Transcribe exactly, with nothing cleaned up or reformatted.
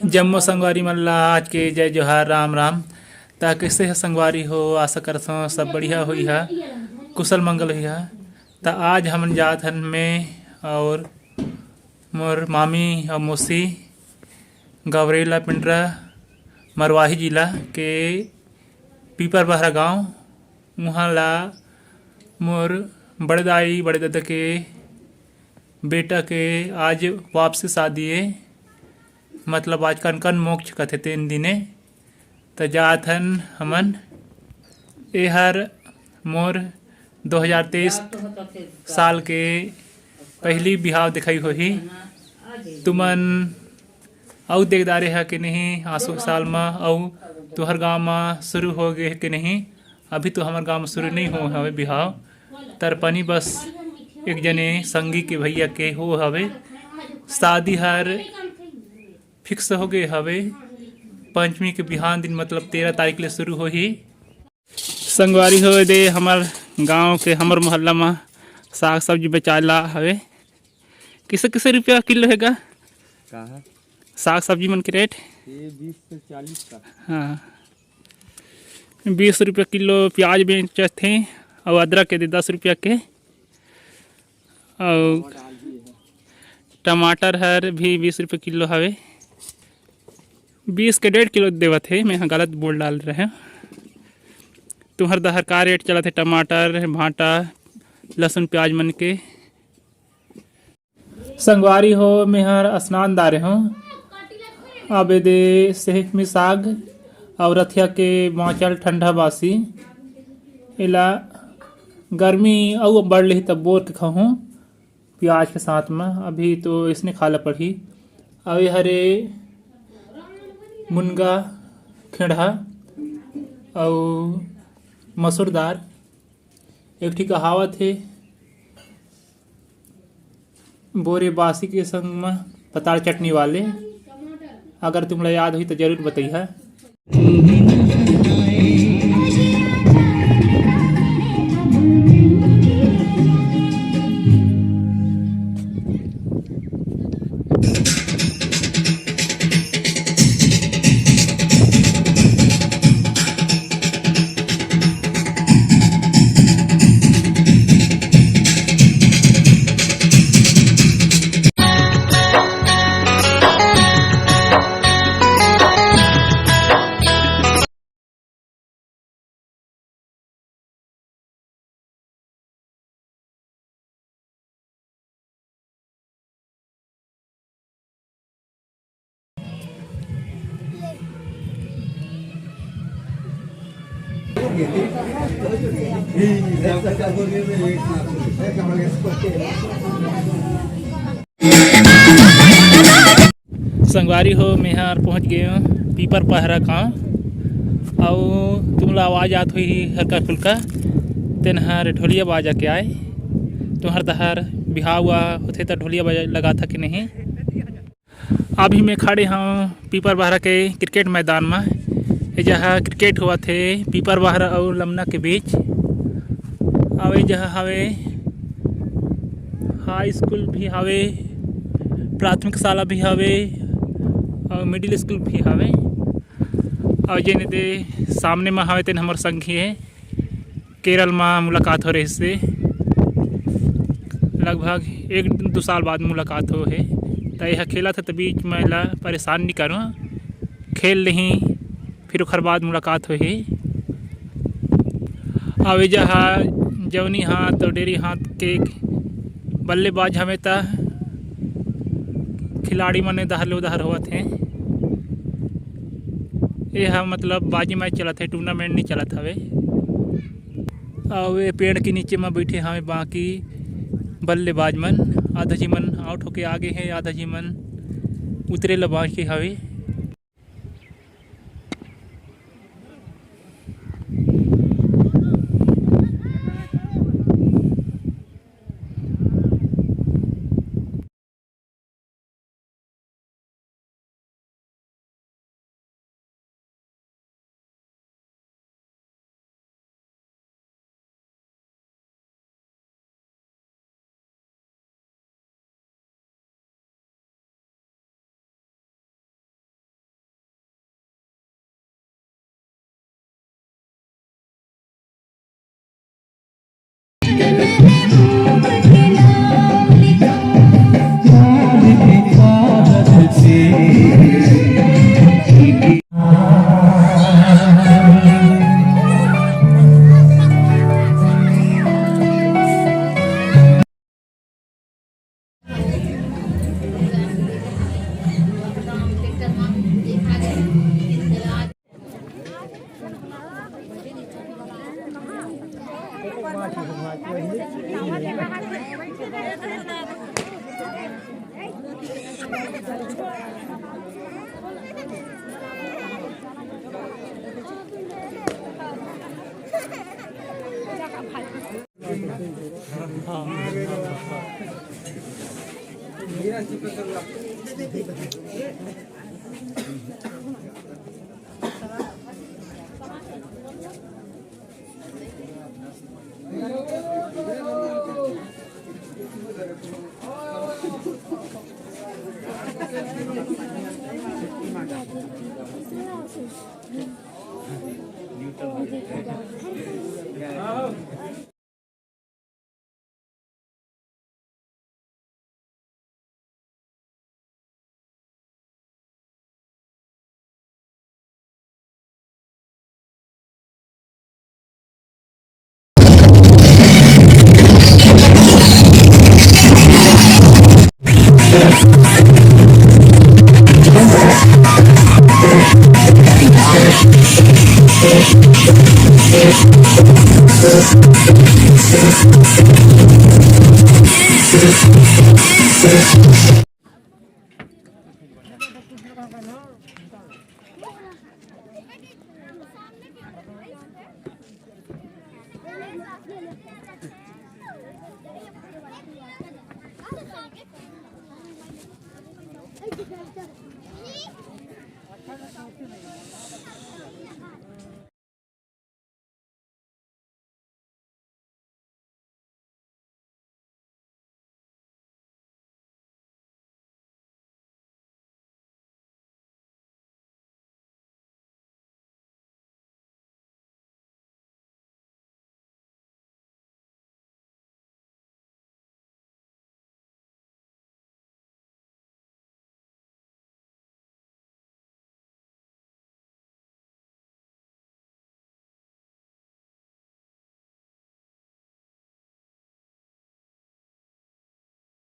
जम्मो संगवारी मन ला आज के जय जोहार, राम राम। त कइसे ह संगवारी हो? आशा करथों सब बढ़िया होई हा, कुशल मंगल होई हा। त आज हमन जात हन, मैं और मोर मामी और मौसी, गौरेला पिंडरा, मरवाही जिला के पीपर बहरा गांव। उहाँ ला मोर बड़े दाई, बड़े ददा के बेटा के आज वापसी शादी ए, मतलब आज कनकन मोक्ष कथे तेन दिने। त जात हन हमन। एहर मोर दो हज़ार तेईस साल के पहली बिहाव दिखाई होही। तुमन अउ देख डारे ह कि नहीं आसो साल म, अउ तुहर गांव म शुरू हो गे कि नहीं? अभी तो हमर गांव म शुरू नहीं हो हवे बिहाव, तरपनी बस एक जने संगी के भैया के हो हवे। शादी हर फिक्स हो गए हवे। पंचमी के बिहान दिन, मतलब तेरह तारीख ले शुरू होही। संगवारी हो दे, हमर गांव के, हमर मोहल्ला म साग सब्जी बेचाला हवे। किसे किसे रुपया किलो हे गा? का है? साग सब्जी मन के रेट? ये बीस से चालीस का। हाँ, बीस रुपया किलो प्याज बेचत हे, अउ अदरक के दे दस रुपया के, अउ टमाटर हर भी बीस रुपये किलो हवे। बीस के डेढ़ किलो देवत हे, मैं ह गलत बोल डाल रहे हूँ। तुम्हर दहर का रेट चलत हे टमाटर, भांटा, लहसुन, प्याज मन के? संगवारी हो, मेहर स्नान डारे हूँ। अब एदे सेहमी साग अउ रथिया के बाँचल ठंडा बासी, एला गर्मी अउ बढ़ लिही तब बोर के खाहूँ प्याज के साथ में। अभी तो इसने खा ला पड़ही। अउ ये हरे मुनगा, खेड़हा अउ मसूर दार। एक ठी कहावत हे, बोरे बासी के संग म पताल चटनी वाले। अगर तुमला याद होही त जरूर बतइहा। संगवारी हो, मेहर पहुँच गए हूँ पीपर पहरा गाँव। अउ तुमला आवाज आत होही हल्का फुल्का, तेन हर ढोलिया बाजा के आए। तुहर दहर बिहाव हुआ होथे त ढोलिया बाजा लगाथा कि नहीं? अभी मैं खड़े हूँ पीपर बहरा के क्रिकेट मैदान में। ए जहाँ क्रिकेट हुआ थे पीपर बहरा अउ लमना के बीच। अउ ए जहाँ हवे हाई स्कूल भी हवे, प्राथमिक शाला भी हवे अउ मिडिल स्कूल भी हवे। अउ जेन दे सामने में हवे तेन हमर संगी हे। केरल म मुलाकात हो रहिस हे, लगभग एक दू साल बाद मुलाकात हो हे। त एह खेलत हे त बीच में एला परेशान नी करूँ, खेल लेही, फिर ओखर बाद मुलाकात होही। अउ एजा हा जौनी हाथ अउ डेरी हाथ के बल्लेबाज हवे त खिलाड़ी मन ए दहर ले उधर होवत हे। ए ह मतलब बाजी मैच चलत हे, टूर्नामेंट नहीं चलत हवे। अउ ए पेड़ के नीचे म बैठे हवे बाकी बल्लेबाज मन। आधा जी मन आउट होके आगे हे, आधा जी मन उतरे ल बाकी हवे।